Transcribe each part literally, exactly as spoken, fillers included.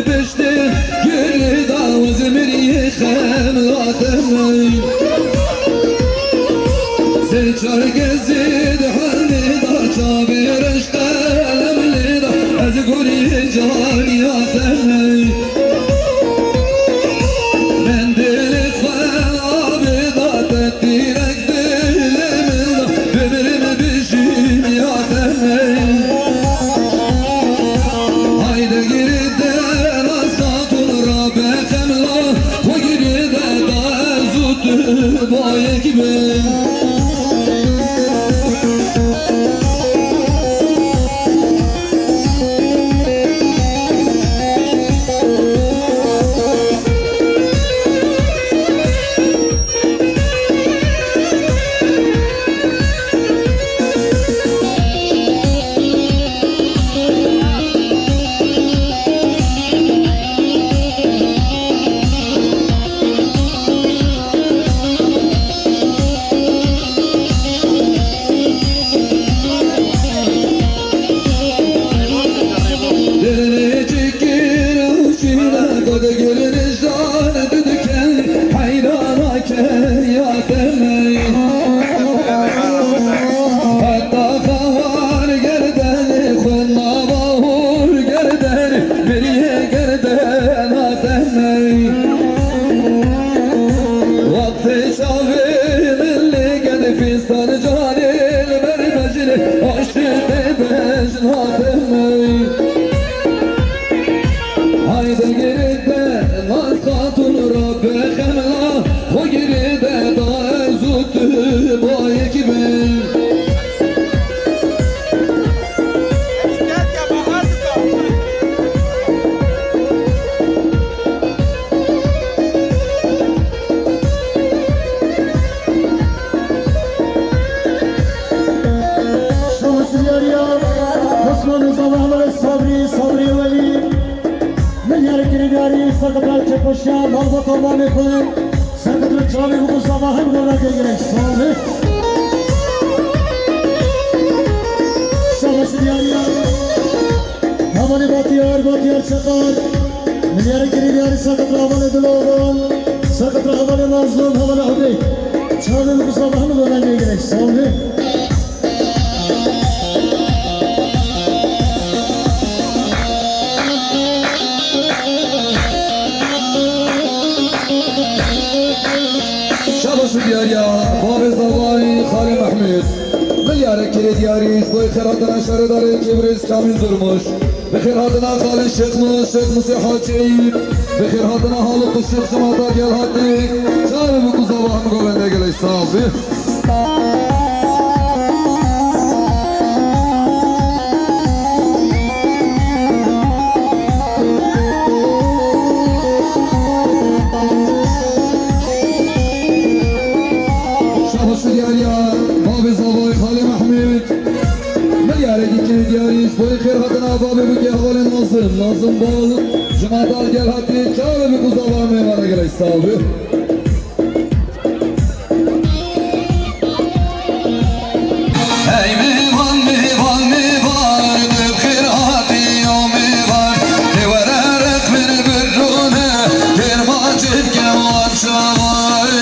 Piştî gulê da wezmirî xemla te me. Sê çar gezê di hemê da çavê reş qelem lê da ez gurî caniya te me. Mendilê xwe avê da te tîrek dilê min da bimirim bijîm ya te me. Hayde giri de nas xatun rabe xemla xwe giri de da ez û tu bayek bin. Dilê çikir û şîre, xwe digir nijdan didike, heyrana ke ya te me. Heta xewar gerdenê xwe nava hûr gerdenê, biriye gerdena te me. Wextê çavê min lê gel fîstan canê li ber bejinê, aşiqê bejna te me. Hayde giri de nas xatun rabe xemla xwe giri de da ez û tu bayek bin. Şaş diyariya Osman Rıza Mehmet Sabri, Sabri Veli. Milyar kirî diyarî, serketira çekoşiya malbata mamê xwe, serketira çavê xwe, Mustafa hem gona gerek sağ ol. Şabaş diyariya. Hevalê Batiyar, Batiyar Çakar. Milyar kirî diyarî, serketira hevalê Dilovan, serketira hevalê Mazlum, hevalê Hudê. Çavê xwe, Mustafa hem gona gerek sağ ol. Şabaş û diyariya bavê zavayî Xalê Mehmûd. Milyarek kirê diyarî ji bo xêrhatina şaredarê Kêbrîz Kamîl Durmuş. Bi xêrhatina Xalê Şêx Nûr, Şêx Musî Hacî Eyûb. Bi xêrhatina Halûq û Şêx Cemata gel hatî. Çavê xwe, Mustafa hem govende gelek sağ ol. Şabaş û diyariya bavê zavayê Xalê Mehmûd. Milyarek kirî diyarî ji bo xêrhatina bavê bûkê hevalê Nazim, Nazim Bal, Cemata gel hatî. Çavê xwe, Mustafa, mêvana gelek sağ ol. Hey mêvan, mêvan, mêvan, tu bi xêr hatî, ya mêvan. Ê were req min birûne, têr ma çêbke wan çavay.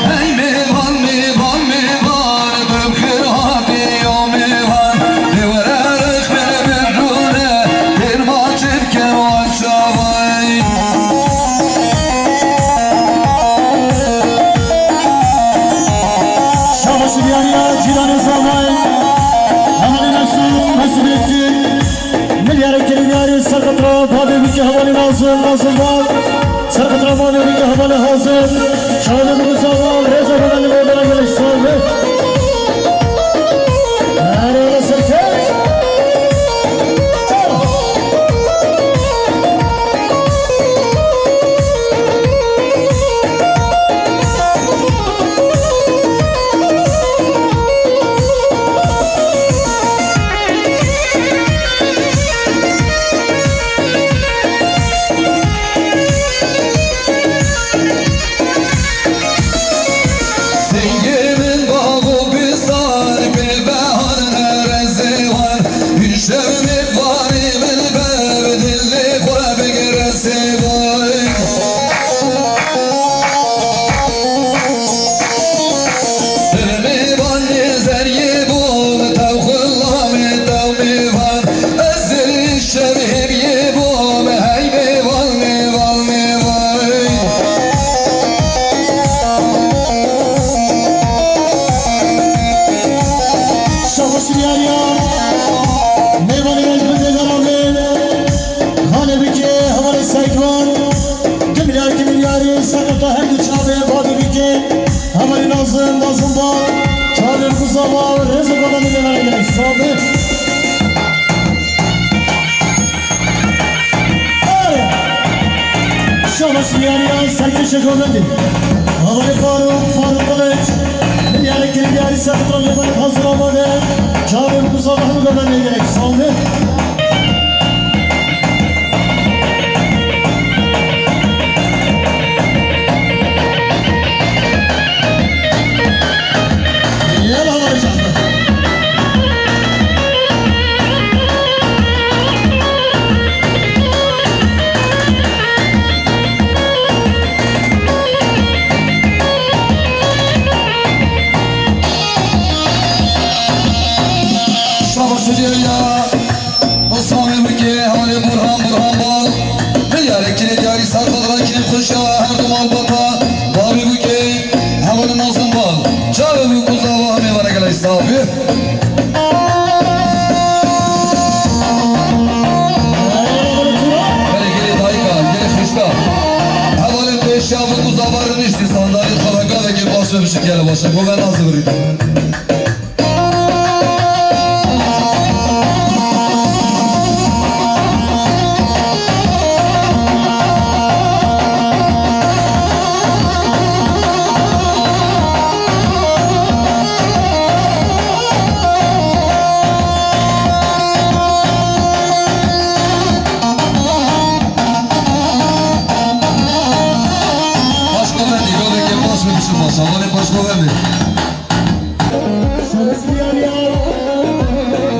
Hey mêvan, mêvan, mêvan, tu bi xêr hatî, ya mêvan. Ê were req min birûne, têr ma çêbke wan çavay. Şabaş diyariya cîranê zavayê. Hevalê Mesûd, Mesûd Êsî. Milyarek kirî diyarî, serketira bavê bûkê hevalê Nazim, Nazim Bal. Serketira bavê bûkê hevalê Hazim. Çavê xwe, Mustafa, rêza bidin li vê bera gelek sağ be. Erê, erê, serkevt. Singê min bavo Mêvanê ez bi dêdara wê, xalê bike, hevalê Seydwan, tu milyar ki milyarî, seqeta her du çavê, bavê bike, hevalê Nazim, Nazim ba, çavê bi zava, rêz û bavê mêvanê gelek sax be. Şabaş diyariya serkeşe govendê. Havalê Faruk, Faruk Kılıç. Diyarê kirê diyarî ser qutran lê bane hazir amade. Çavê bi kuzava hemû govendê gerek salde. Yala havalê çavê. Şabaş Hüceriya, Osmanê bike, halê Burhan, Burhan Bal. Diyarê kirê diyarî ser xwe dira kirê xweşa, her du malbata. Bavê bike, hevalê Nazim Bal. Çavê bi kuzava hemê vana gelek sax be. Belê gelê dayika, gelê xişka. Hevalên pêşiya bi kuzava rûniştî sandalî xwe ve gavekê baş ve bişik gelê baş e. Bo ve nazibirî. Paşko bendî, gavekê baş ve bişik baş. Havalê paşko bendî. Şerefli yar yar,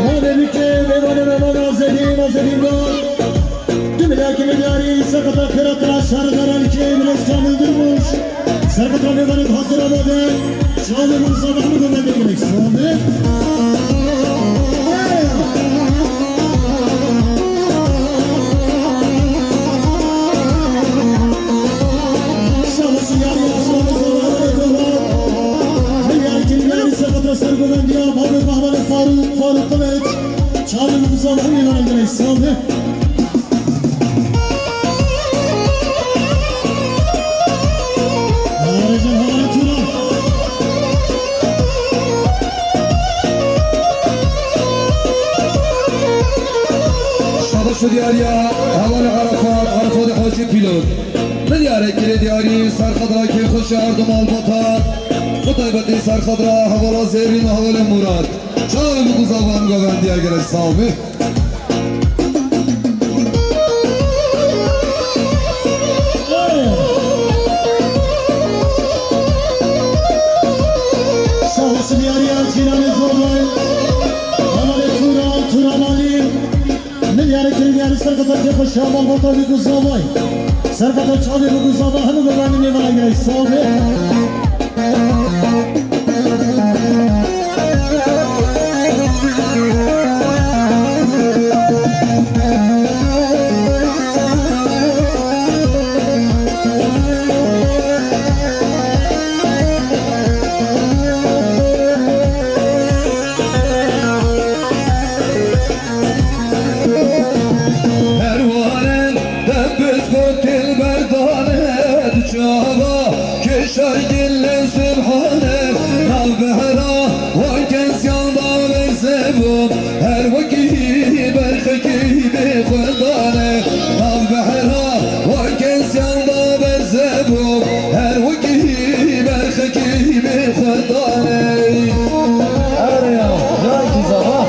mane bike, mevane mevane azedî, azedî var. Tüm ilaki milyari, sakata kıratına, şardaran ki, biraz kamil durmuş. Serkata mevane hazır amade. Şahane bu sabah mı gömlemek gerek? Sonde. Şahane yar yar, şahane zamanı da var. Milyar kim yar ise kata sergüven diye, Mehmet Mehmet Faruk, Faruk Kılıç. Çağrı bu sabah mı gömlemek gerek? Sonde. Harican Haritura. Şabaş û diyariya, hevalê Arafat, Arafatê Hacî Pîlot. Min diyarê kirê diyarî, serxedra kêfxweşa her du malbata. Bi taybetî serxedra hevala Zêrîn û hevalê Murat. Çavê bi guzavan govendî ya gerek sax be. Şahosî diyarî ya cîranê Zorlay. Hevalê Turan, Turan Alî. Min diyarê kirî diyarî serketa kêfxweşa malbata bi guzavay. Serketa çavê bi guzava hemû bevanî mêvana girey sax be. Her warên de pisk û têl berdane, di çava kêşay gilê Subhane. Nav behra wan kesiyan da berze bû, her wekî berxekî bê xwendane. Nav behra wan kesiyan da berze bû, her wekî berxekî bê xwendane. Ere ya, ya kî zava.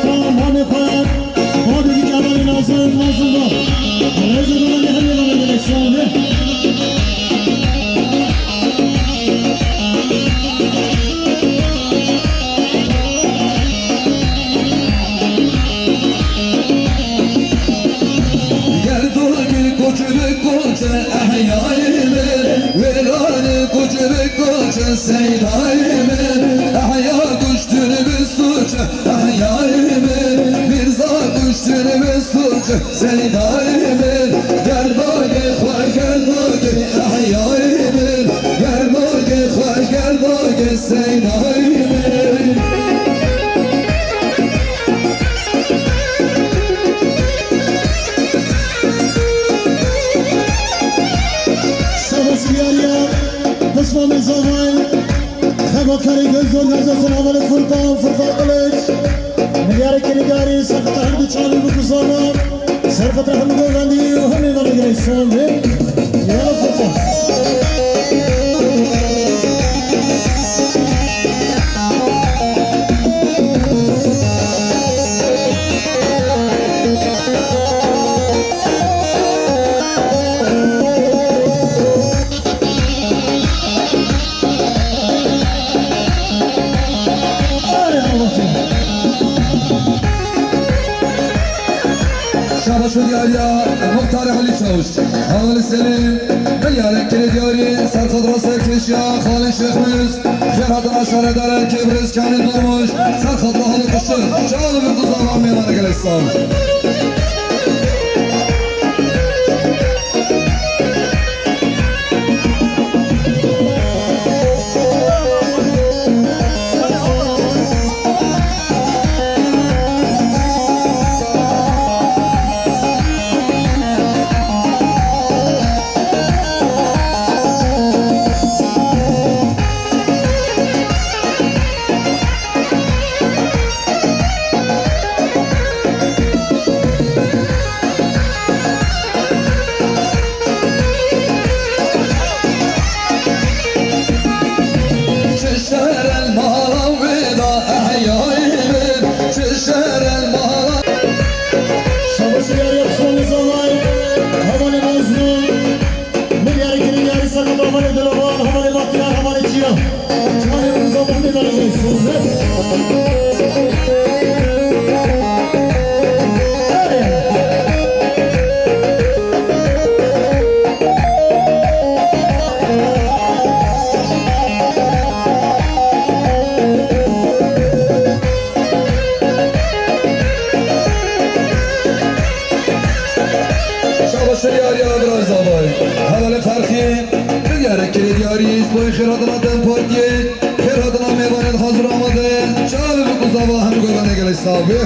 Amanê xwe, badê dike hevalê Nazim, Nazim ba. Rêzê gumanê hemê vana gelek sal be. Gerdagî koç bi koç e ehyayê min, wêranê koç bi koç e seydayê min. Ehya kuştin bi suç e ehyayê min, Mîrza kuştin bi suç e seydayê min. Gerdagê xwe gerdagê ehyayê min, gerdagê xwe gerdagê seydayê min. Şabaş diyariya, pişmanê zavay, xebakarê göz zor nazasin hevalê Furkan, Furkan Kılıç. Milyarê kirî diyarî, serqet hemdî çalî bi kuzama, serqet hemdî govendî û hemê vana girê son be. Yala Furkan. Şabaş û diyariya Muxtarê Halî Çawiş. Hevalê Selîm, milyarek kirê diyarî, serqet ra serkêşiya xalê Şêx Mîrz. Xêr hatina şaredarê Kêbrêz Kamîl Durmuş. Serqet ra halê kuştir. Çawa bi kuzama mêvana gelek sal. Çi şerel mala wê da ehyayê min, çi şerel mala. Şabaş û diyariya pişmanê zavay, hevalê Mazlûm. Milyarê kirî diyarî serqet hevalê Dilovan, hevalê Bahtiyar, hevalê Çiya. Çayê Rûza Bahtiyar, Rûza Bahtiyar. Şabaş û diyariya Ebraz Zavay. Hevalê Ferxî, milyarek kirê diyarî, ji bo xêr hatina DEM Partiyê, xêr hatina mêvanên hazir amade, çavê bi kuzava hemî goranê gelek sax be.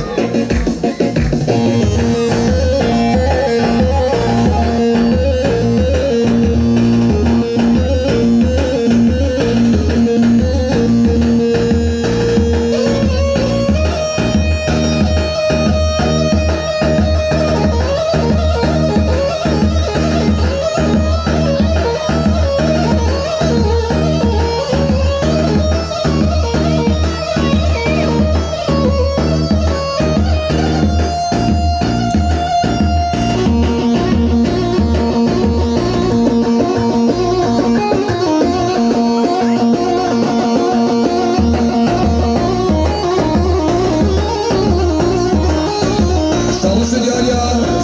Şabaş û diyariya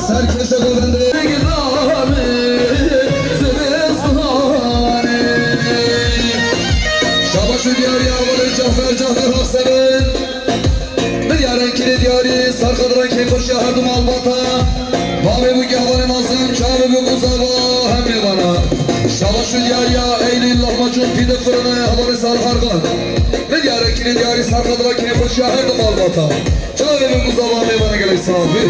serkêşa govendê. Şabaş û diyariya hevalê Cafer, Cafer Haksevin. Milyarên kirê diyarî, serqet rengê xweşiya her du malbata. Bavê bû gehvanê Nazim, çavê bû kuzava, hemê vana. Şabaş û diyariya Eylîn lahmacun pîde fırını, hevalê Salih Erkan. Milyarên kirê diyarî, serqet rengê xweşiya her du malbata. Çavê bû kuzava, hemê vana gelek sax be.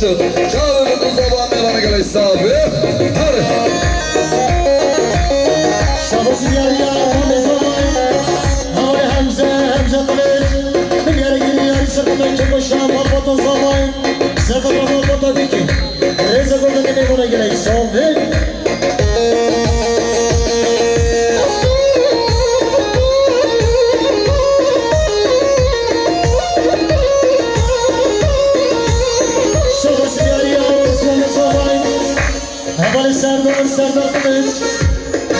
Çavê min ku zava mêvanê gelek sax be. Her. Şabaş diyar ya, Ramazan. Havalê Hemze, Hemze Kılıç. Diyarê Giriyarî serkota Çeko Şam, Malbata Zavay. Serkota Malbata Dikî. Rêze goteke mêvanê gelek sax be. Şabaş diyar ya, Osman Zavay. Hevalê Serdar, Serdar Kılıç.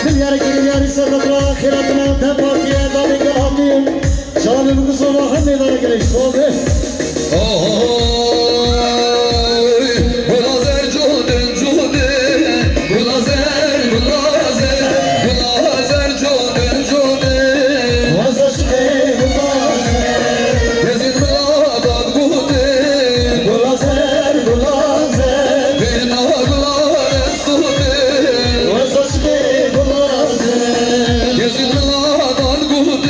Milyarê Giriyarî serkota xêratina DEM Partiye, Damê Gel Hatî. Çavê min ku zava hemê vere gelek sax be. Oy, gulazer codin codin, gulazer, gulazer, gulazer codin codin. Waz aşiqê gulazer. Gezin mila dad gudin. Gulazer, gulazer. Bêhna gulazer sodin. Waz aşiqê gulazer. Gezin mila dad gudin.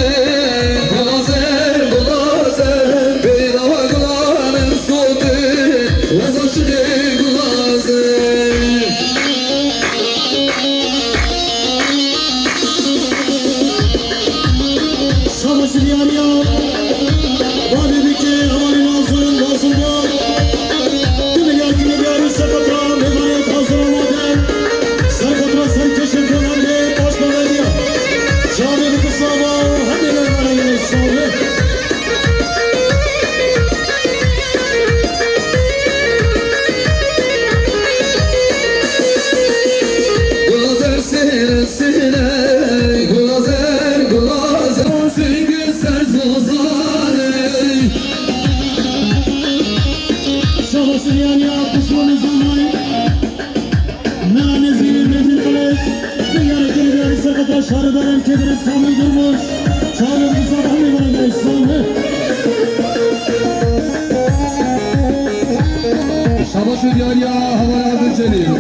Gulazer, gulazer, beyra gulazer sote, waz aşiqê gulazer. Şabaş diyar ya, bavê bike, hevalê Nazim, Nazim Bey. Tüm milyar Giriyarî serkota mêvanê hazir amade. Serkota serkêşên Polandê, baş belediye. Çavê min ku zava hemê mêvanê gelek sax be. Gulazer sêre sêre, gulazer, gulazer, singil ser zozare. Şabaş diyar ya, pişmanê zavay. Mela Nezîr, Nezîr Kılıç, Diyarê Giriyarî serkota şaredarên Kêdirê Kamil Durmuş, çavê min ku zava hemê vere gelek sax be. Şabaş û diyar ya, hevalê Erdil Celîl.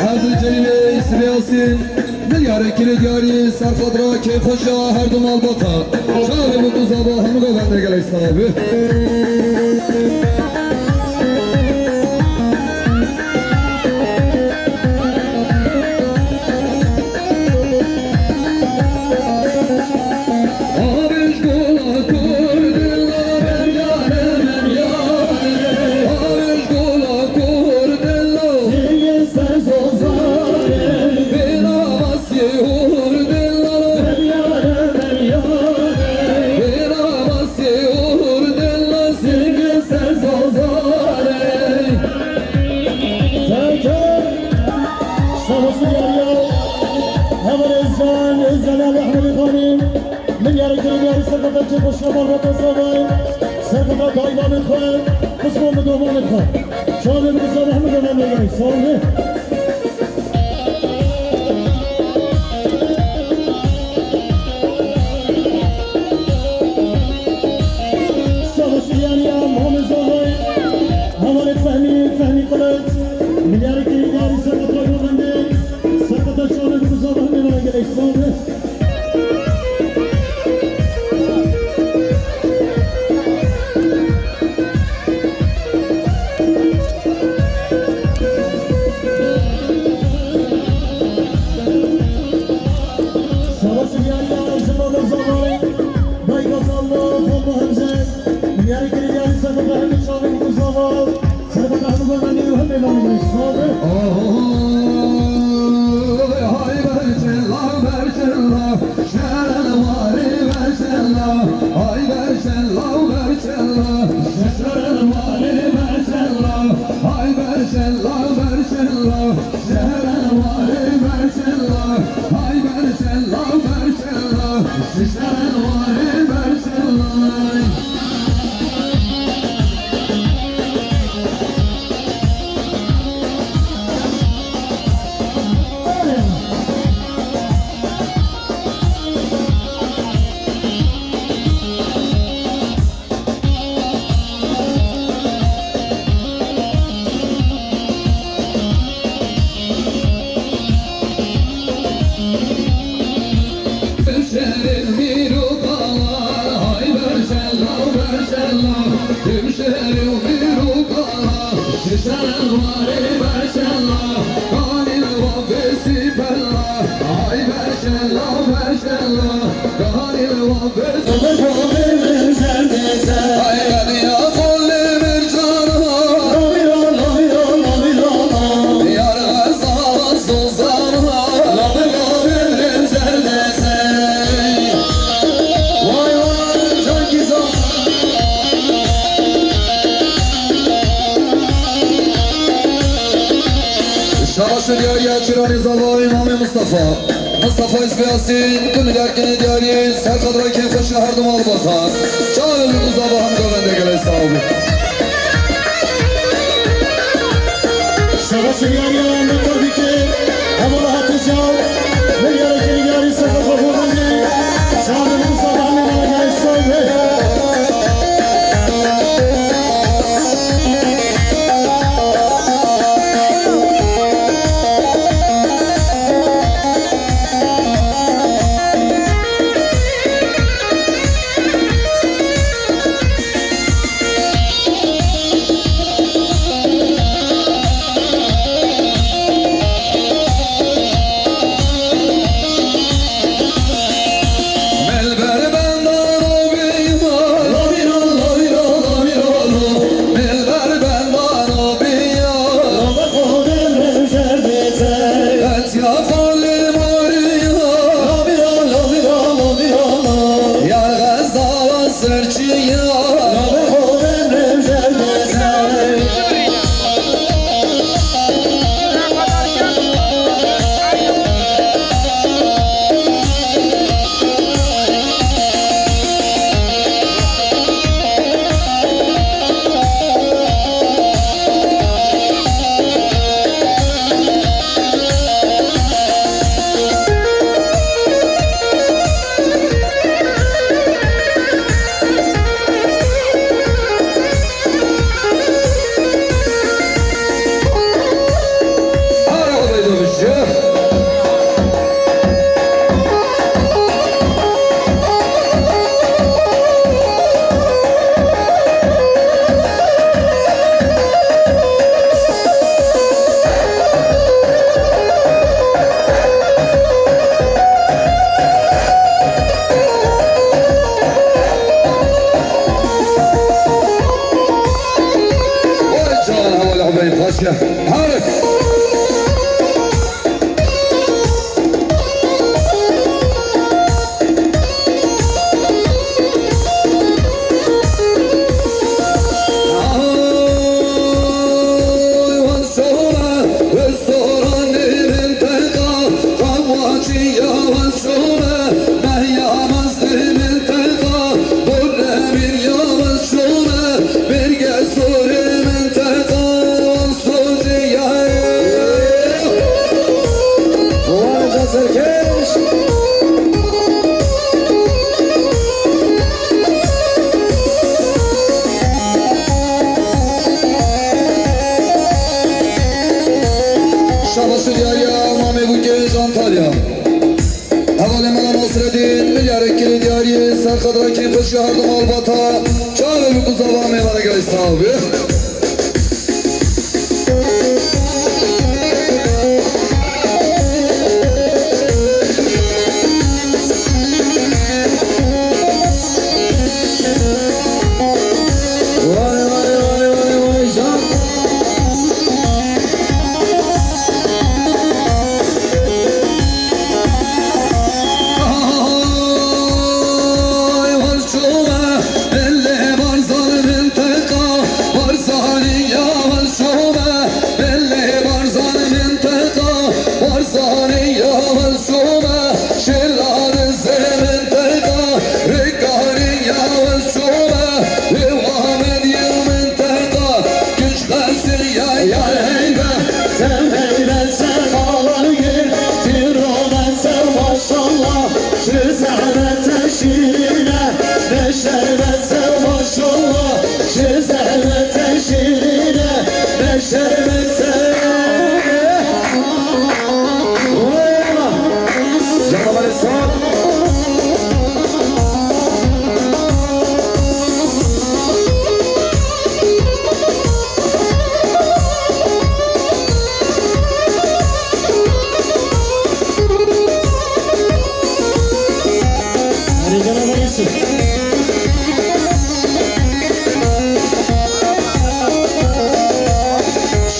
Erdil Celîlê Sibê Yasin, Diyarê Giriyarî serkota keyfxweşa her du malbata. Çavê min ku zava hemû govendê gelek sax be. Savaş diyar ya. Hevalê Özcan, Özcan Ali Ahmedê Xanî. Milyarê Giriyarî serkota Çeko Şam, Malbata Zavay. Serkota dayvanê xwe, qismo min domanê xwe. Çavê min ku zava hemû domanê gelek sax be. Savaş diyar ya, Mamê Zavay. Hevalê Fehmî, Fehmî Kılıç. Milyarê Giriyarî serkota govendê. Serkota çavê min ku zava hemê vere gelek sax be. Şabaş diyar ya, ji Mamê Zavay, dayka Zalma, Fatma Hemze, diyarê Giriyarî serkota hemî çavê min ku zava. Serkota hemû govendê û hemê mêvanê gelek sax be. Oy, hay berçela, berçela, şeren warê berçela, hay berçela, berçela, şeren warê berçela, hay berçela, berçela, şeren warê berçela, hay berçela, berçela, şeren warê berçela. Şabaş û diyariya Çiranê Zava û Îmamê Mustafa. Mustafa Îsfê Yasîn, tu milyar kinê diyarî, ser qedra kêfxweşiya her du malbata. Çawa li du zava hem govende gelek sax bî. Şabaş û diyariya Mustafa Bikê, hevala hatiş ya, milyar kinê diyarî, ser qedra kêfxweşiya her du malbata. Vay canına, vay Hüseyin Paşa. Harika. Şabaş û diyariya Mamê Bûkê ji Antalya. Hevalê Mela Nasreddîn, milyarek kilê diyarî, ser qedra kêfxweşiya her du malbata, çavê bi ku zava mêvanê gelek sax bî. Vay, vay, vay, vay, vay, can. Ay, Çome, belê Barzan mintiqa, Barzanî ya çome, belê Barzan mintiqa, Barzanî ya çome, Şêla dizê mintiqa, Rêkanî ya çome, Hêwa min ya mintiqa, Kiç xesî ya yar heybe, Sev heybe, sev alan gir, Tîro be, sev maşallah, Ji zehmete şîrîne, Beşer be sev maşallah, Ji zehmete şîrîne, Beşer be sev. Canavarê sağ.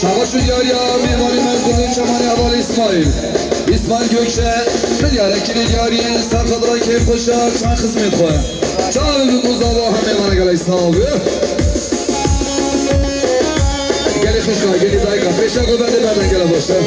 Şabaş û diyariya mêvanê me, Gulên Çemanê hevalê Îsmaîl. Îsmaîl Gökçe, milyarek kirê diyarî, ser xwe dira keyfxweşa çand xizmêt xwe. Çavê bi muzava hemê vana gelek sağ ol. Gelê xişka, gelê dayka, pêşa ku berdê berden gele baş e.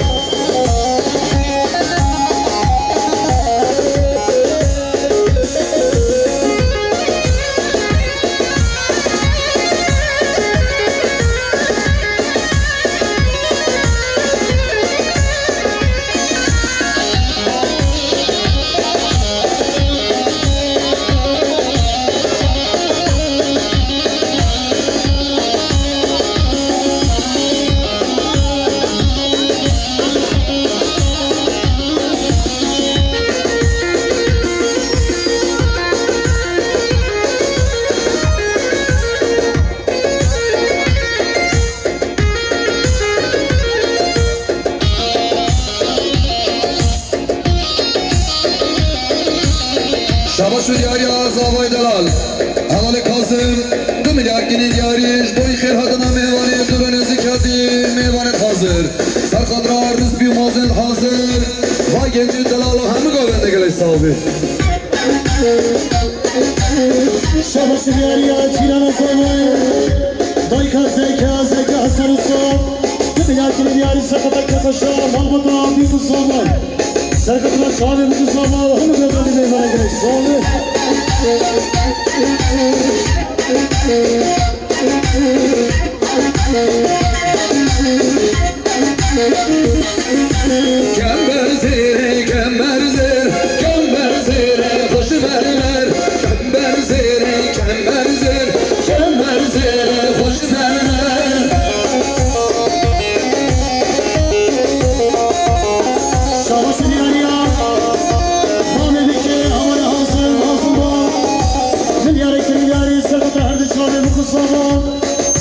Şabaş û diyariya zavayê delal. Hevalê Kazim, du milyar kinê diyarî ji bo xêr hatina mêvanê, dûr û nêzîkatî mêvanê hazir. Ser xwe dira rizpî û mazin hazir. Vay gencê delal, hemû gavên de gelek sağ bî. Şabaş û diyariya cîrana zavayê. Dayka Zeka, Zeka Hesen Usta. Tüm ilakili diyarî sekata kefaşa, malbata, büyük zaman. Sekatına çağırın bu zaman, onu da böyle bir bana gerek. Sağ olun. Kember zêrê, kember zêr, kember zêrê, xweş mermer. Kember zêrê, kember zêr, kember zêrê, xweş mermer. Şabaş diyariya, mamê dike, aman hazır, hazır ol. Milyarê kimilyarî, sekata her di çavê bixusama.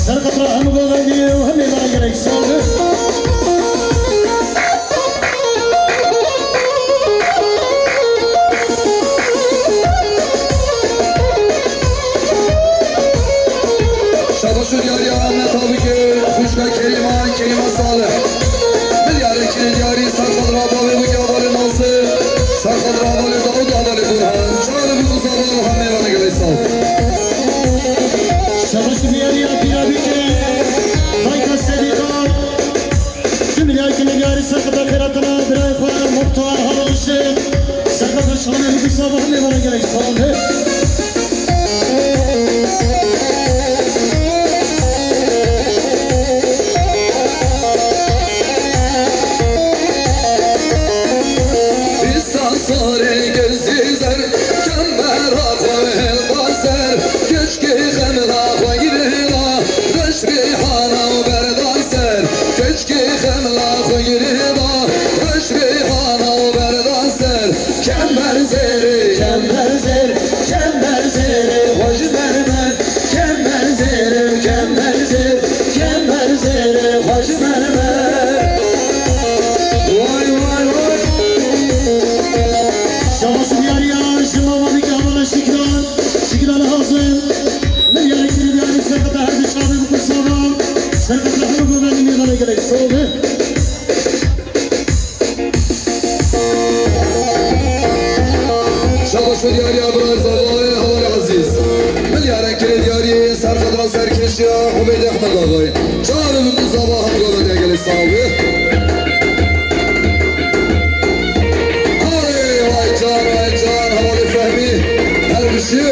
Serqetra hemû govendî û hemê me gerek sal be. Şabaş û diyariya Ahmet Abike, xwişka Kerîma, Kerîma Salih. Milyarê kirê diyarî, serqetra bavê wike, avalê Nasir, serqetra avalê Dawud, avalê Burhan. Çarê bi muzava û hemê me gelek sal. Şabaş diyariya pîra bike, dayka Sedîka. Cumleyakî milyarî serqeta xêratina birayê xwe Muxtar Halişê. Serqeta şanê li Gusava hemê vana gelek sal be. Dîsa sarê gezî zer, kembera xwe hilda ser, keçkê xemla xwe girêda, reş rêhana û berda ser, keçkê xemla xwe girêda, reş rêhana û berda ser. Kember zêrê, kember zêr, kember zêrê, xwe ji mermer. Kember zêr, kember zêr, kember zêr, xwe ji mermer. Vay, vay, vay. Şabaş diyariya, ji mama dike amana şikran, şikran hazir. Milyarê kirî diyarî serqeta her di çavê bi kursana. Serqeta her govendî mêvanê gelek sal be. Şabaş û diyariya bira zavayê hevalê ezîz. Milyarên kirê diyarî serqedra serkêşiya Ubeyd Ehmed Agay. Çar û zava hemû govendê gelê sağ be. Arê, vay can, vay can, hevalê Fehmî. Her bişî.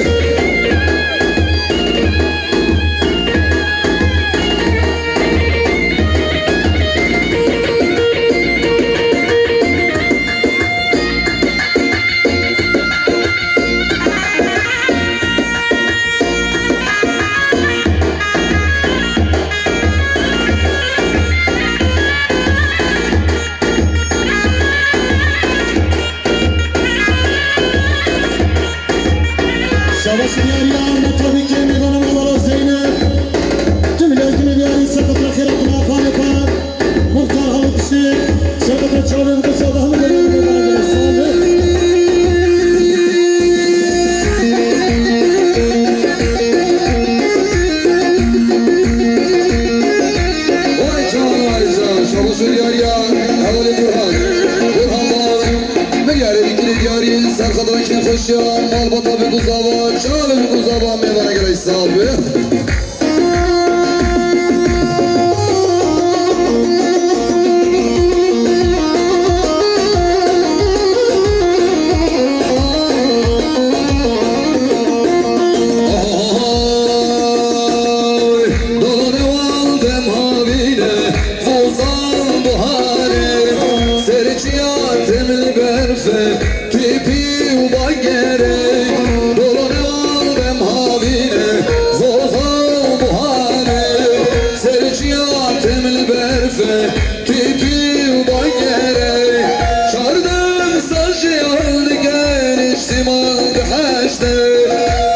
Xwedayê xweşiya malbata bi guzava, çavê bi guzava mêvana gelek sax be. Dolanê wan dem havîne, vozan buhare, serçiya temli berfe, tîpî û bagere. Dolanê wan dem havîne, vozan buhare, serçiya temli berfe, tîpî û bagere. Çardem sal jiyal dike, niştiman bi heşte.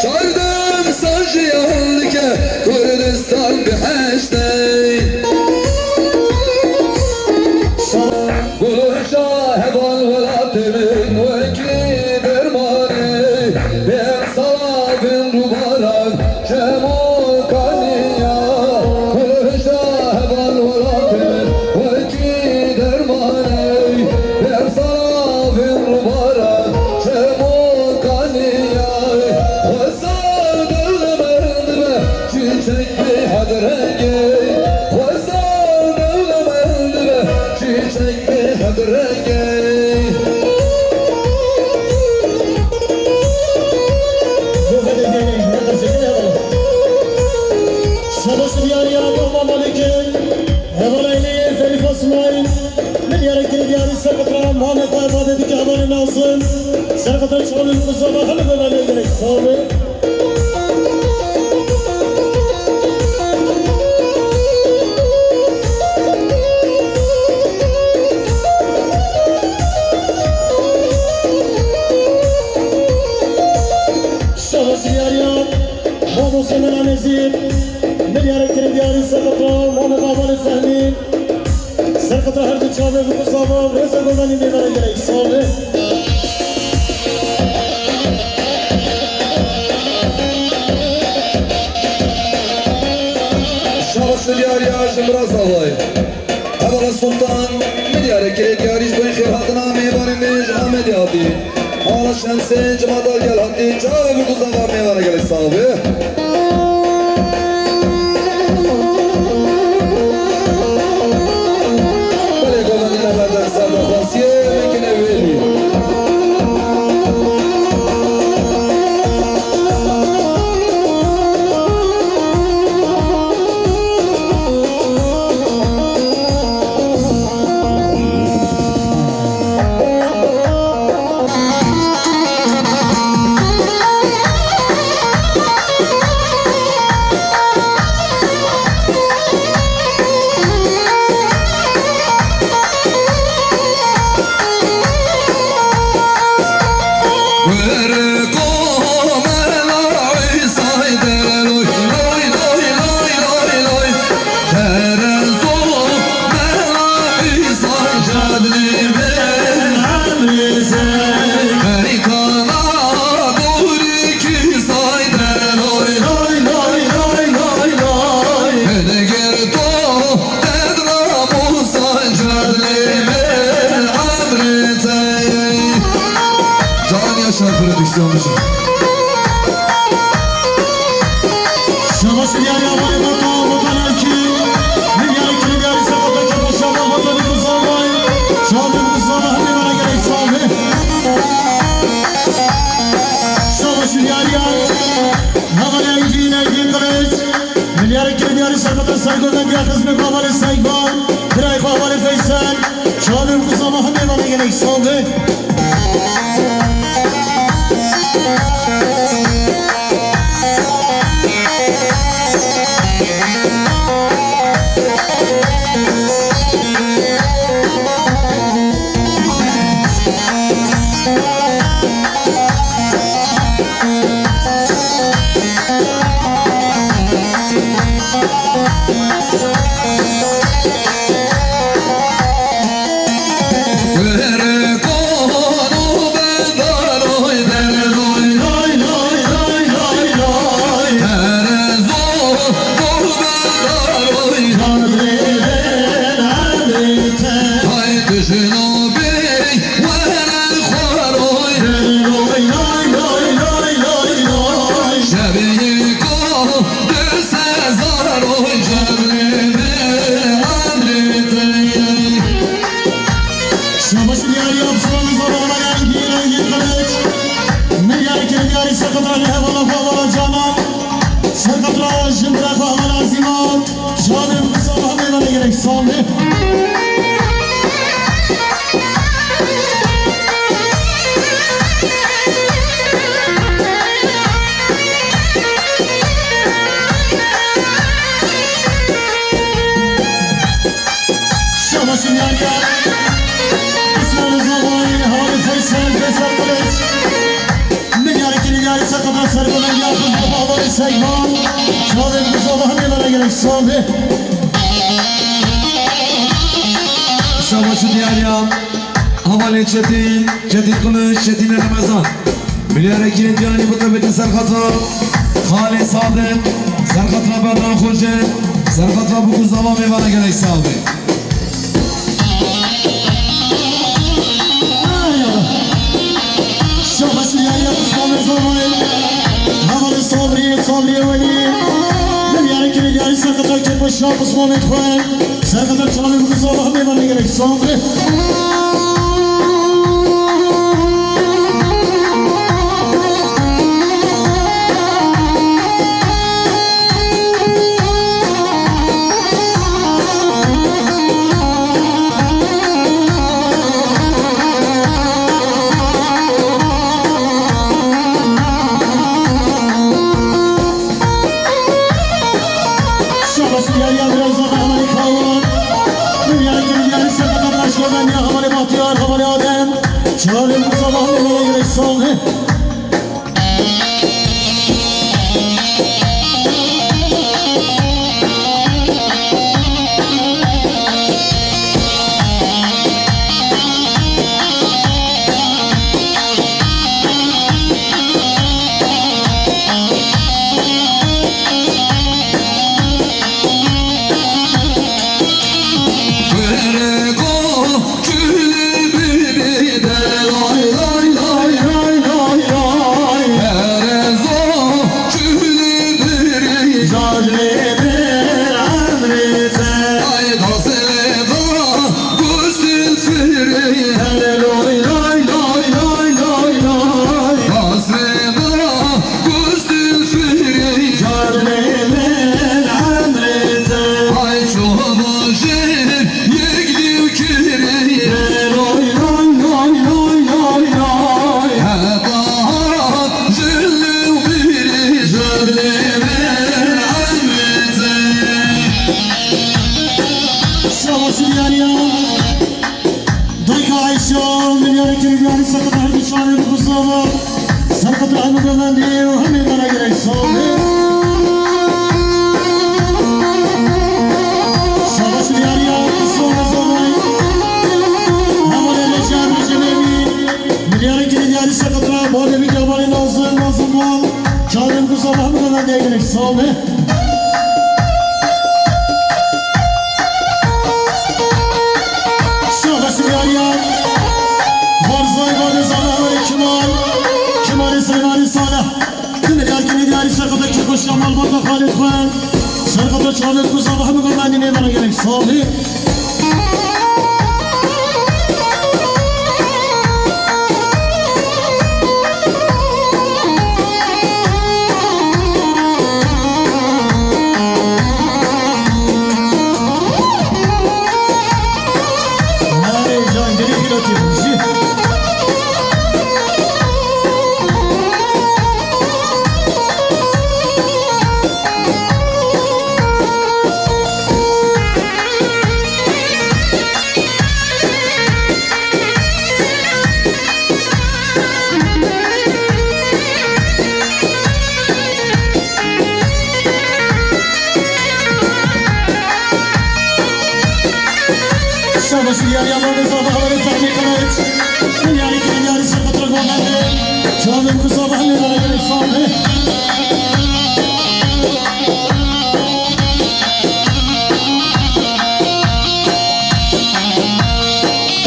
Çardem sal jiyal dike, Kurdistan bi heşte. Guluşa heval welatê min wekî dermanê. Bêr salavên rûbaran çem û kaniya. Guluşa heval welatê min wekî dermanê. Bêr salavên rûbaran çem û kaniya. Xwezar dewlemend be, çîçek bê hedrengê. Xwezar dewlemend be, çîçek bê hedrengê. Şabaş diyariya Mama Malikê, hevalê Elî Felîfa Smay, min diyarê kirê diyarî serqitra Mame Xwe Badê dike hevalê Nazim, serqitra çolî Mustafa Xelîfa Leyla Sami. Şabaş diyariya Mamoste Mela Nezîr, min diyarê kirê diyarî serqitra Mame Xwe Badê Fehmî. Serqitra her du çavê bi guzava û rêza gomanî mêvana gelek sax be. Şabaş diyariya ji Miraz Avayê. Hevala Sultan, min diyarê kirê diyarî ji bo xêrhatina mêvanên me ji Amedê hatî. Ala Şemsê, cima Dalgel hatî, çavê bi guzava mêvana gelek sax be. Belê govendê ne berdem ser daxwaziyê, min kine wêlî. Can Yaşar Prodüksiyon. Şabaş diyarî Avalê Bata, Bata Nalkî. Min diyarî kirê diyarî serqitra Kepo Şaban, Bata Dikuzavay. Şaban Dikuzava hemê vana gelek sax be. Şabaş diyarî Hevalê Engîn, Engîn Kılıç. Min diyarî kirê diyarî serqitra Sergovendiya Xizmê Xwe Avalê Seyvan. Birayê Xwe Avalê Feysel. Şaban Dikuzava hemê vana gelek sax be. Çavên Mustafa hemê bera gerek sal be. Şabaş û diyariya hevalê Çetîn, Çetîn Kılıç, Çetîn Remezan. Milyarekî Canî bi tebîtî serxeta Xalê Sadık, serxeta Bedran Xoce, serxeta Bûk û Zava mêvana gerek sal be. Şabaş û diyariya Mustafa Zamanê. Hevalê Sabrî, Sabrî Welî. Milyarekî diyarî serxeta Kepo Şah Osmanê xwe. Serxeta Çalê Bûk û Zava hemê bera gerek sal be. Şabaş diyariya Birazdan Ahmet Kavan. Dünyanın gibi diyarî serxeta Başkodan ya hevalê Bahtiyar, hevalê Adem. Çalê Mustafa hemê bera gerek sal be. Şabaş û diyariya. Dayka Ayşe, milyarê kirî diyarî serxeta her du çavên Mustafa. Serxeta Ehmed Efendî û hemê bera gerek sal be. Şabaş û diyariya Mustafa Zavay. Hevalê Leşer Recepê wî. Milyarê kirî diyarî serxeta Balê Bî Cemalê Nazim, Nazim Bal. Çavên Mustafa hemê bera gerek sal be. Şabaş diyariya. Varzay Vadê Zana Hevalê Kemal. Kemalê Silêmanî Salih. Tim diyar kirî diyarî serxeta Keko Şamal Bata Xalid xwe. Serxeta Çalê Kuza Vahmi Gurmendî nêvana gerek sal be. Şabaş diyariya Mehmet Zada Havarê Fehmî Kılıç. Milyarê kirî diyarî serxeta Gomendê. Çavên Mustafa hemê bera gerek sal be.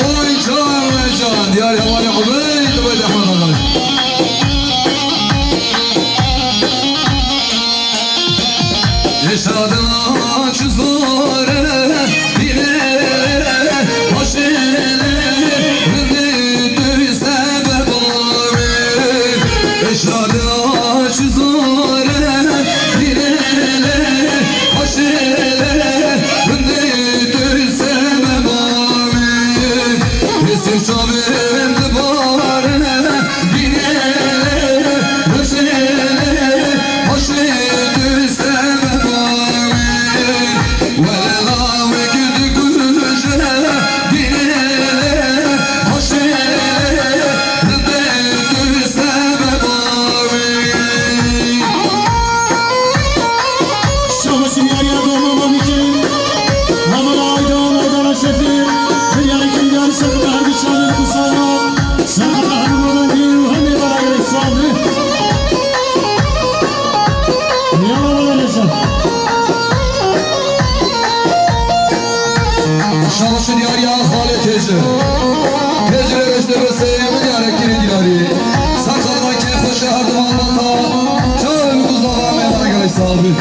Oy can ve can, diyar hevalê Ubeyd, Ubeyd Ehmed Agal. Êşa dila çi zor e, bîne, başê lê, rindî tûy sebeb olê. Êşa dila çi zor Hemî bana gerek sağlığı. Yalan bana yaşa. Şabaş û diyariya xalê têjir. Têjirê reşte ve seyê min diyare kirê diyarî. Ser xatirê kê xweşe her diman bata. Çavê min ku zava me bana gerek sağlığı.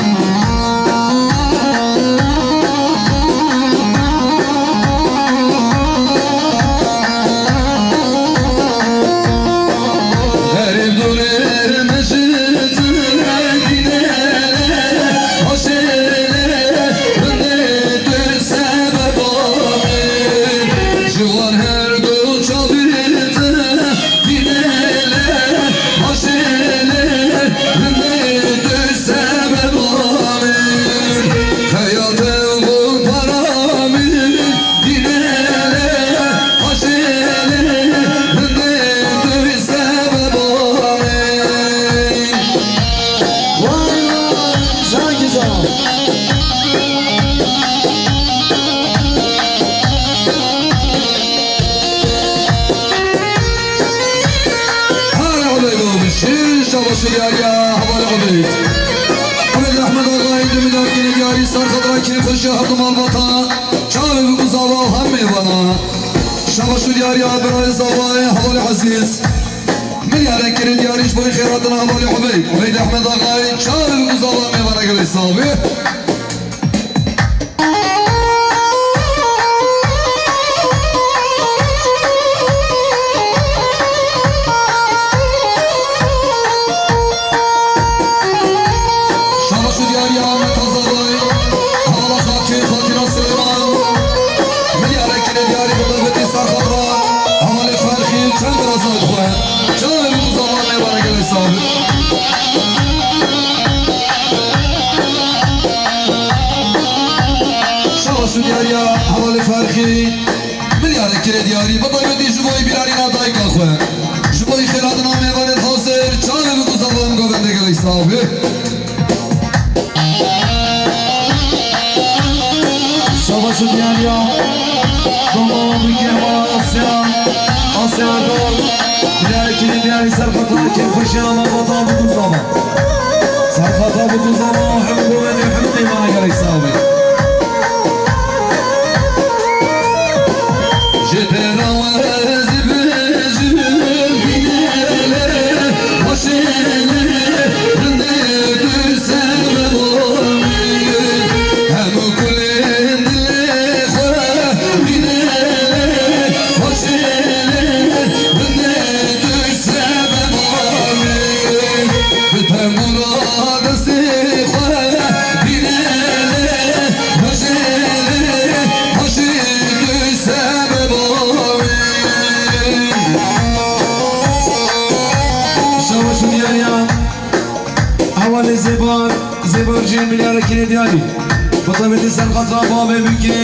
Vay vay, çok güzel. Her Ubeyd olmuş, şabaş û diyariya hevalê Ubeyd. Ubeyd Rehmet Agayî, dû milyar kirê diyarî, ser xatira kê xweşe her du malbata. Çavê min ku zava hemê bana. Şabaş û diyariya birayê zavayê hevalê Ezîz. Milyarek kirê diyarî ji bo xêratina hevalê Ubeyd. Ubeyd Ehmed Agayî, çavê min ku zava me bana gelek sağ bî. Şabaş û diyariya Meta Zavay, hevala Xatî, Xatîna Silêman. Milyarek kirê diyarî bi qewetî ser xwe re. Hevalê Ferxî, çend birazayê xwe. Çavê min ku zava me bana gelek sağ bî. Şabaş û diyariya hevalê Ferxî. Milyarek kirê diyarî, bi taybetî ji bo bîranîna dayika xwe. Ji bo xêratina mêvanên hazir, çavê min ku zava min govende gelek sağ bî. Şabaş û diyariya. Domala min kêma Asya. Asya Erdal. Milyarek kirê diyarî ser xatira kêfxweşiya malbata min ku zava. Ser xatira min ku zava hemû govendê hemû mêvana gelek sağ bî. Ji te re ez bêjim, bînele, başele, rindê tu sebeba min. Hemû kulên dilê xwe, bînele, başele, rindê tu sebeba min. Bi tembûra destê xwe, bînele, başele, başê tu sebeba min. Şabaş û diyariya. Hevalê Zêbar, Zêbar Cî milyarek kirê diyarî. Bi taybetî ser xatira bavê min kê.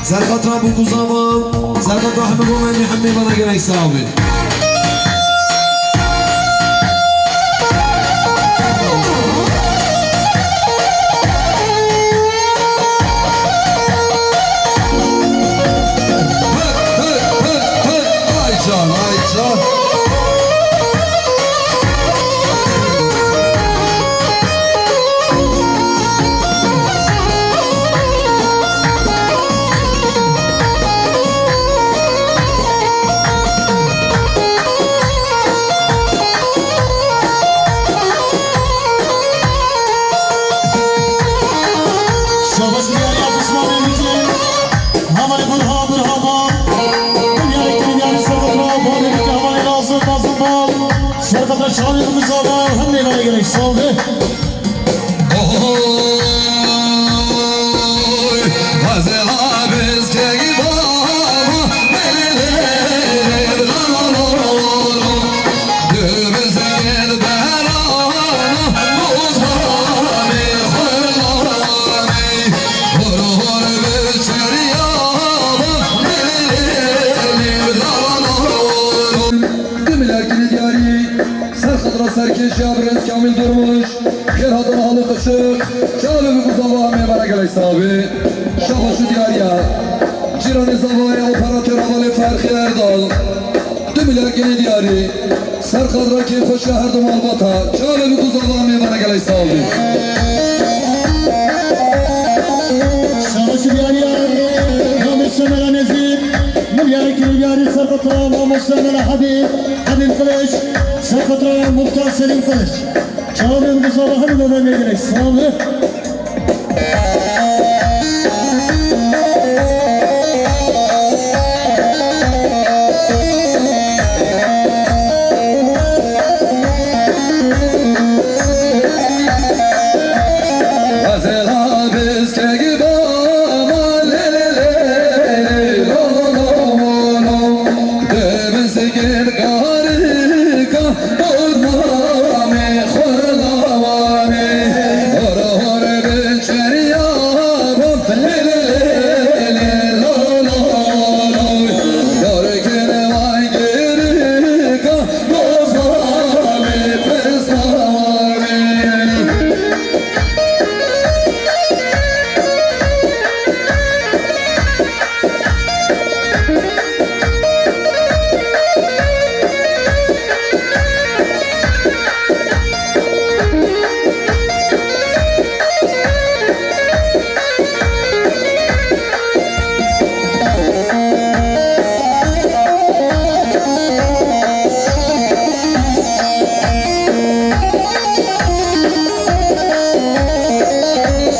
Ser xatira bû ku zava. Ser xatira hemû govendê hemê bana gelek sağ bî. Ay can, ay can. Şabaş diyariya pişmanê min kê. Hevalê Burha, Burha Bal. Milyarek kirê diyarî ser xatira bavê min kê hevalê Nazim, Nazim Bal. Ser xatira çavê min ku zava hemê bana gelek sağ bî. Oy, taze abez kegi baba, melele, la, la, la, la, la. Döbüzged berana, bozmane xulane, hor hor biçeriya, melele, la, la, la, la. Demiler gibi diyari, ser xatira serkêşiya birêz Kamîl Durmuş, xêr hatin Halî Qişik, çavê min ku zava hemê bana gelek sağ bî. Şabaş û diyariya. Cîranê zavayê operatör hevalê Ferxî Erdal. Du Erkinê diyarî, serqadra kêfxweşiya her du malbata, çavê bi ku zava mêvana gelek sal bî. Şabaş diyarî, mamoste Mela Nezîr, milyarê kirê diyarî serqadra mamoste Mela Habîb, Habîb Kılıç, serqadra Muxtar Selîm Kılıç. Çavê bi ku zava hemû dodemê gelek sal bî.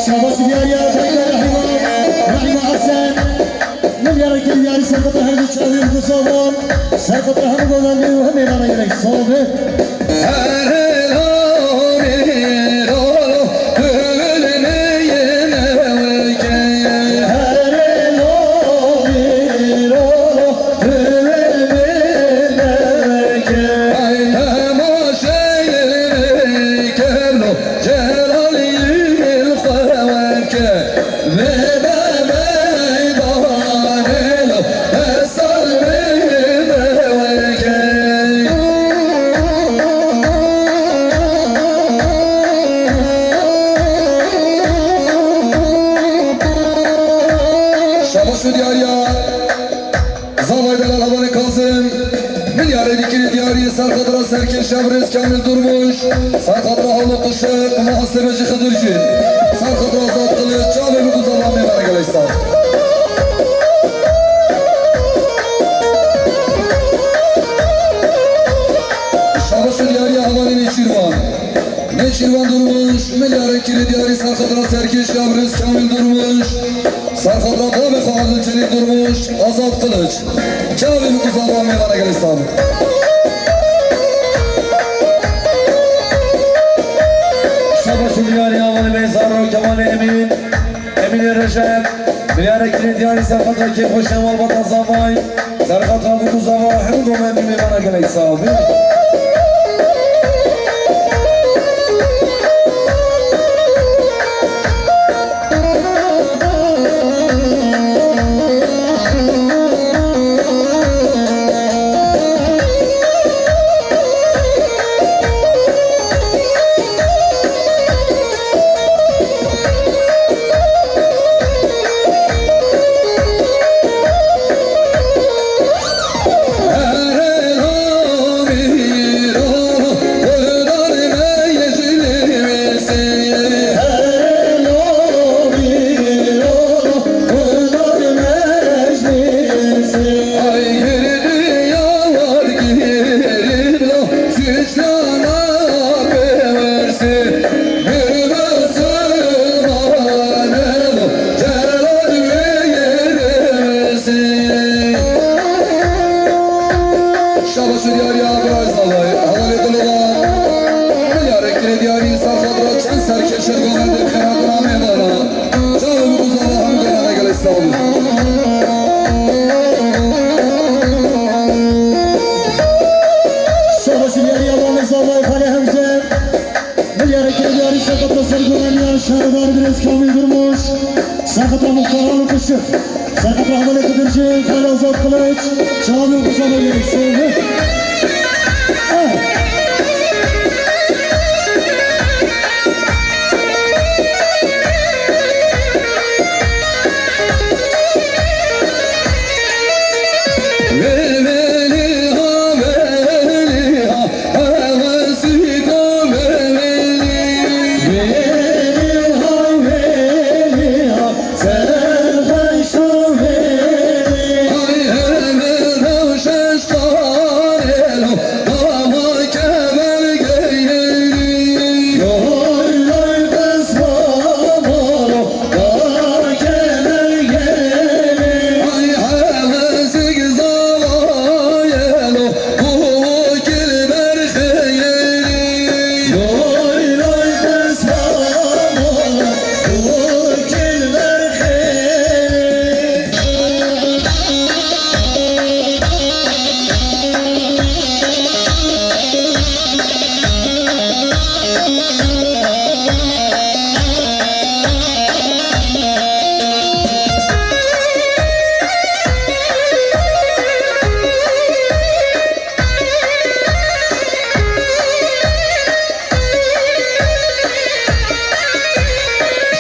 Şabaş diyarî ya Feyda Rahîma, Rahîma Esen. Milyarê kirê diyarî serqadra her du çavê bi ku zava, serqadra hemû golan bî û hemê vana gelek sal bî. Şabaş û diyariya zavayê delal hevalê Kazim, milyarê dîkirî diyarî serqadra serkêşa birêz Kamîl Durmuş, serqadra Halo Qişiq, muhasebecî Xidircîn, serqadra Azad Kılıç, çavê bi ku zava mêvana gelek sal. Şabaş û diyariya hevalê Nêçîrvan. Nêçîrvan Durmuş, milyarê kirê diyarî serqadra serkêşa birêz Kamîl Durmuş, serqadra bavê xwe Abdülcelîl Durmuş, Azad Kılıç. Çavê bi ku zava mêvana gelek sal. Şabaş û diyariya hevalê Beyzaro Kemalê Emîn. Emînê Recep, milyarê kirê diyarî serqadra kêfxweşiya malbata zavay, serqadra bi ku zava hemû domendî mêvana gelek sal bî. Şabaş û diyariya birayê zavayê, hevalê Dilova. Milyarê kirê diyarî serqadra çend serkêşê govendê xêra dina mêvana. Çavê bi ku zava hemû diyarana gelek sal bî. Şabaş û diyariya hevalê zavayê Xalê Hemze. Milyarê kirê diyarî serqadra sergoveniya şaredar birêz Kamîl Durmuş, serqadra muxtar Halo Qişiq, serqadra hevalê Xidircîn, Xalê Azad Kılıç, çavê bi ku zava gelek sal bî. Eh.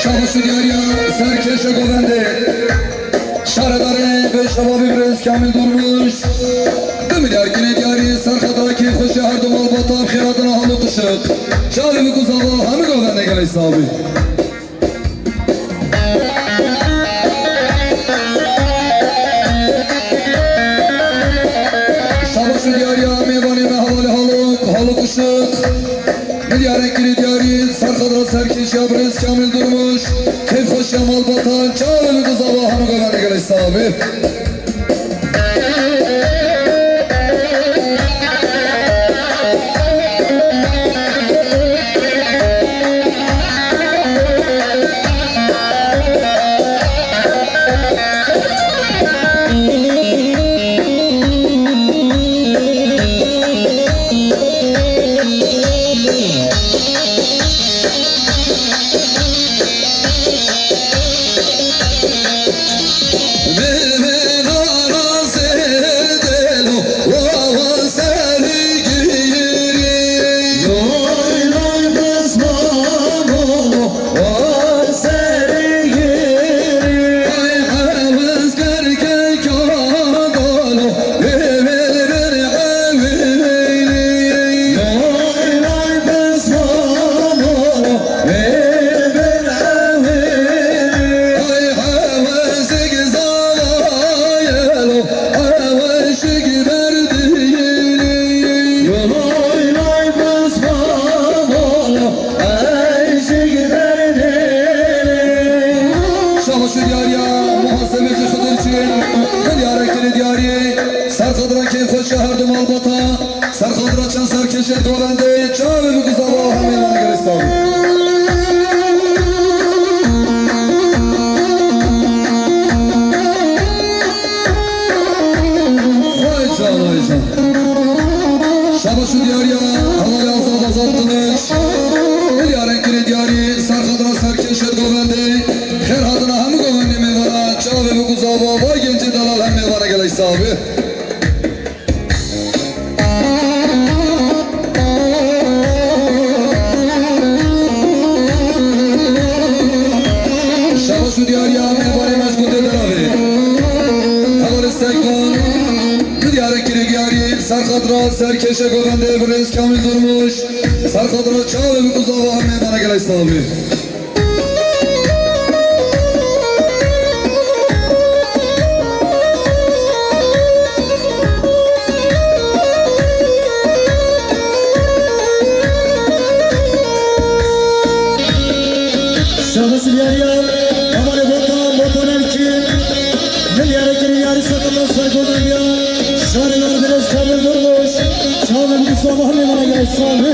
Şabaş û diyariya serkêşa govendê. Şaredarê pêşevabî birêz Kamîl Durmuş. Du milyar kinê diyarî serxatira kêfxweşiya her du malbata bi xêr hatina hal û qişik. Çavê bi guzava hemî govendê gelê sabî. Şabaş û diyariya mêvanê me hevalê hal û, hal û qişik. Milyarên kirê diyarî, serxatira serkêşiya birêz Kamîl Durmuş, kêfxweşiya malbatan, çavê bi guzava hemû govendê gelê sabî. Şabaş û diyariya muhasebecî Xidirçî, milyarek kirê diyarî, serxatira kêfxweşiya her du malbata, serxatira çend serkêşê govendê, çavê bi guzava hemê vana gelê sabî. Vay can, vay can. Şabaş û diyariya hevalê Azad, Azad Kılıç. Milyarên kirê diyarî, serxatira serkêşê govendê. Xêr hatina hemû govendê mêvana, çavê bi guzava, vay gencê delal hem mêvana gelê sabî. Şabaş û diyariya mêvanê me ji gundê Delavê. Hevalê Seykan, milyarek kirê diyarî, serxatira serkêşa govendê birêz Kamîl Durmuş, serxatira çavê bi guzava hemê vana gelê sabî. Şahıs Yahya, Amalê Vota, Motonerki, milyarek milyarî sakın sergodan ya, şarê Merdiles Kamil Durmuş, Çağla Mustafa Hamle Mara Gelişanı.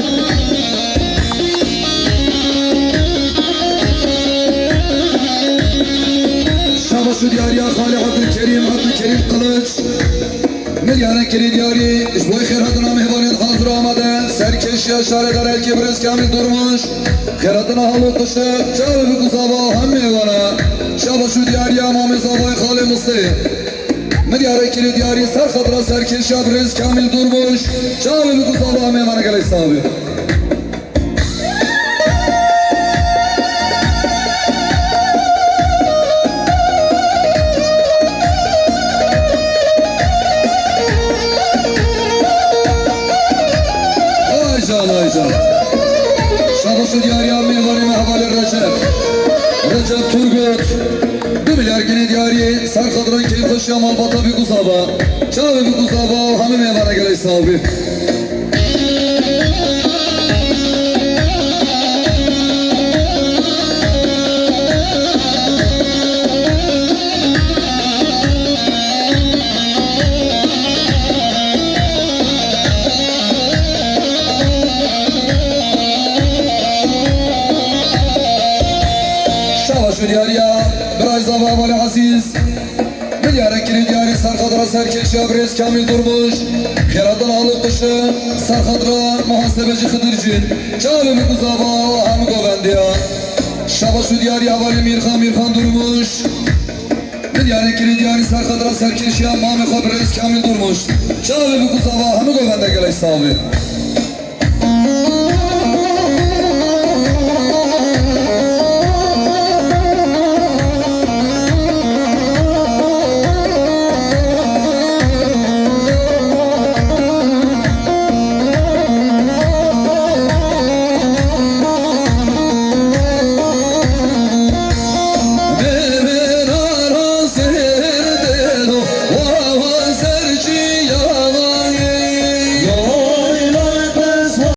Şabaş û diyariya Xalê Abdulkerîm, Abdulkerîm Kılıç. Milyarên kirê diyarî, ji bo xêrhatina mêvanên hazir û amade, serkêşiya şaredar Elkê birêz Kamîl Durmuş, xêrhatina hal û qişik, çavê bi guzava hem mêvana. Şabaş û diyariya Mamê Zavayê Xalê Mistê. Milyarên kirê diyarî, serxatira serkêşiya birêz Kamîl Durmuş, çavê bi guzava hem mêvana gelê sabî. Ay can, ay can. Şabaş û diyariya mêvanê me hevalê Recep. Recep Turgut. Du milyar kinê diyarî, serxatira kêfxweşiya malbata bi guzava. Çavê bi guzava, hemî mêvana gelê sabî. Şabaş û diyariya birayê zava hevalê Ezîz. Milyarek kirê diyarî serxatira serkêşiya birêz Kamîl Durmuş. Xêrhatina hal û qişik, serxatira muhasebecî Xidircî. Çavê bi guzava hemû govendiya. Şabaş û diyariya hevalê Mîrxan, Mîrxan Durmuş. Milyarek kirê diyarî serxatira serkêşiya mamê xwe birêz Kamîl Durmuş. Çavê bi guzava hemû govende gelê sabî.